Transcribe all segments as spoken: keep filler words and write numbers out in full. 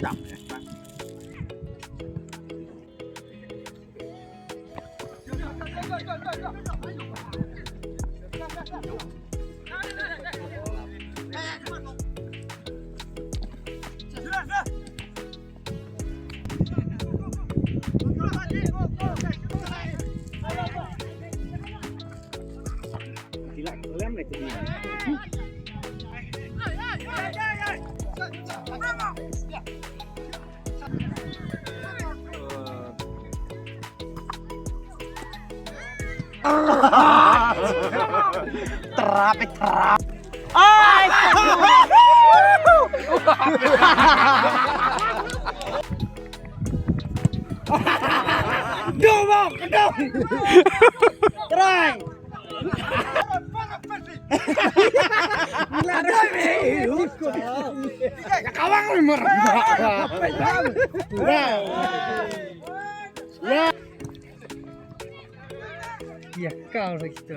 Trap, eh, trap. Ai! Dong, bang, dong. Try. Kawang ni mer. Ya. Ya, kau lagi tu.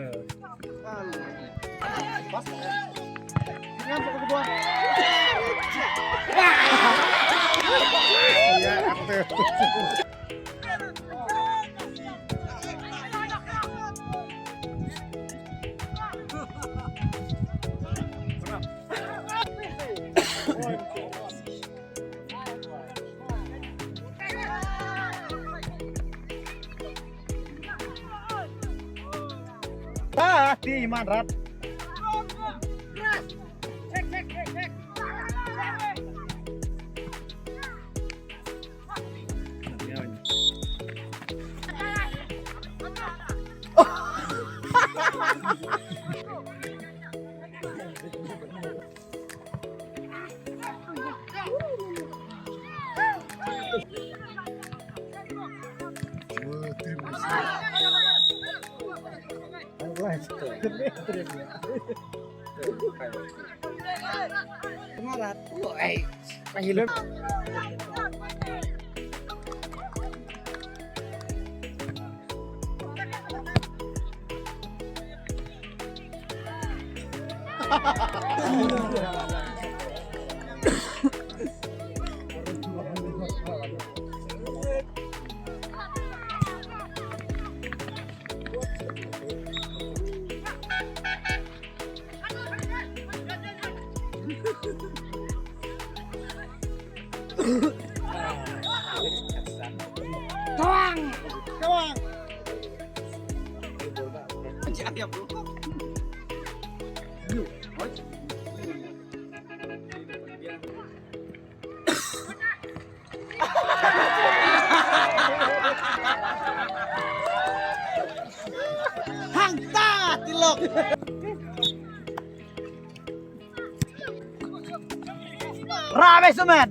Ah, ti man rat. Kawang! Kawang! Hangta tilok. Rame sumen.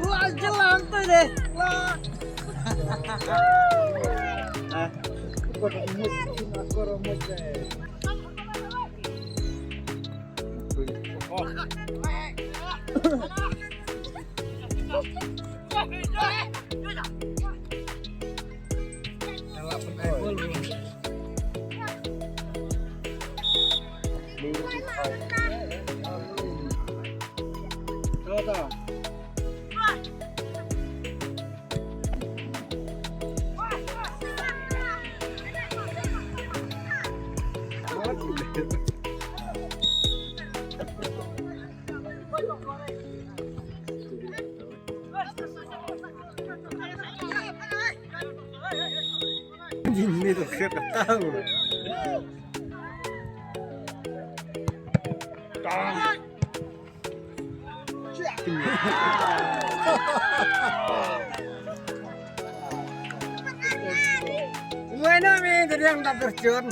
Wah, jalan tu deh. Wah. Kau nak imut, aku orang macam. Ini tuh kata tahu. Bueno, mi, tadi yang tak terjun.